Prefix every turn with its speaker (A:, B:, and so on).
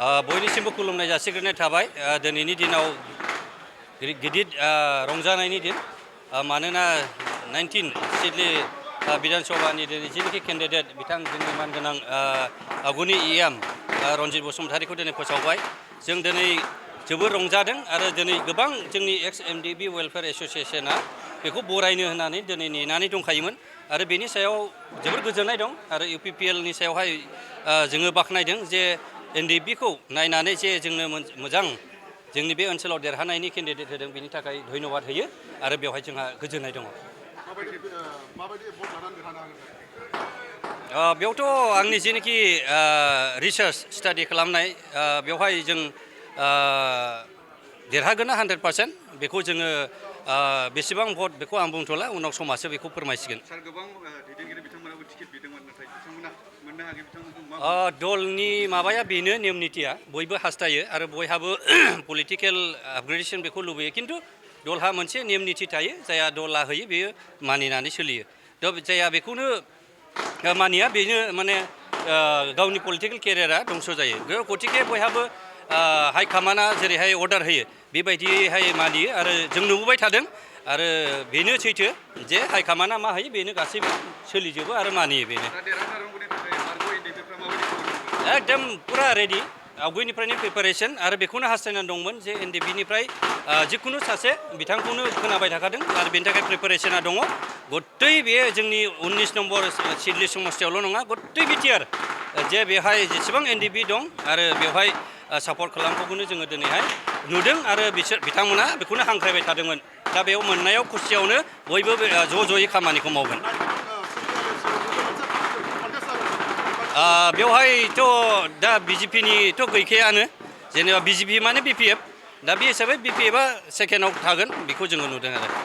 A: बयनिसिमबो खुलुमनाय जासिग्रोनाय थाबाय दिनैनि दिनाव गिदिर रंजानायनि दिन मानोना 19 सिडली विधान सभानि दिनै जिनोखि केन्डिडेट बिथां जोंनि मानगोनां आगुनि इएम रन्जित बसुमतारीखौ दिनै फोसावबाय जों दिनै जोबोर रंजादों आरो दिनै गोबां जोंनि एक्स एमडिबि वेलफेयार एस'सियेसना बेखौ बरायनो होननानै दिनै नेनानै दंखायोमोन आरो बेनि सायाव जोबोर गोजोननाय दं आरो इउपिपिएलनि सायावहाय जोङो बाख्नायदों जे एनडिबिखौ नायनानै जे जोंनो मोजां जोंनि बे ओनसोलाव देरहानायनि केन्डिडेट होदों बेनि थाखाय धन्यबाद होयो आरो बेवहाय जोंहा गोजोननाय दङ। बेयावथ' आंनि जेनोखि रिसार्च स्टाडि खालामनाय बेवहाय जों देरहागोना 100% बेखौ जोङो बेसेबां भट बेखौ आं बुंथ'ला उनाव समासो बेखौ फोरमायसिगोन।
B: सार गोबां दैदेनगिरि बिथांमोनाबो टिकेट बिदोंमोन नाथाय बिथांमोना मोननो हायाखै बिथांमोनखौ मा
A: दलनि माबाया बेनो नेम नितिया बयबो हास्थायो आरो बयहाबो पलिटिकेल आपग्रेडेसन बेखौ लुबैयो खिन्थु दलहा मोनसे नेम निति थायो जायहा दला होयो बेयो मानिनानै सोलियो थ' जायहा बेखौनो मानिया बेनो माने गावनि पलिटिकेल केरियारा दंस' जायो गतिके बयहाबो हाइकामान्डआ जेरैहाय अर्डार होयो बेबायदिहाय मानियो आरो जों नुबोबाय थादों आरो बेनो सैथो जे हाइकामान्डआ मा होयो बेनो गासैबो सोलिजोबो आरो मानियो बेनो। एकदम पुरा रेडि आवगायनिफ्रायनो प्रिपारेसन आरो बेखौनो हास्थायनानै दंमोन जे एनडिबिनिफ्राय जिखुनु सासे बिथांखौनो खोनाबाय थाखादों आरो बेनि थाखाय प्रिपारेसना दङ गत्तै बे जोंनि 19 नम्बर सिडली समस्तियावल' नङा गत्तै बिटिआर जे बेवहाय जेसेबां एनडिबि दं आरो बेवहाय सापर्ट खालामखौनो जोङो दिनैहाय नुदों आरो बिथांमोना बेखौनो हांख्रायबाय थादोंमोन दा बेयाव मोननायाव खुसियावनो बयबो ज' ज'यै खामानिखौ मावगोन। बेवहायथ' दा बिजेपिनिथ' गैखायानो जेनेबा बिजेपि माने बिपिएफ दा बे हिसाबै बिपिएफआ सेकेन्डआव थागोन बेखौ जोङो नुदों आरो।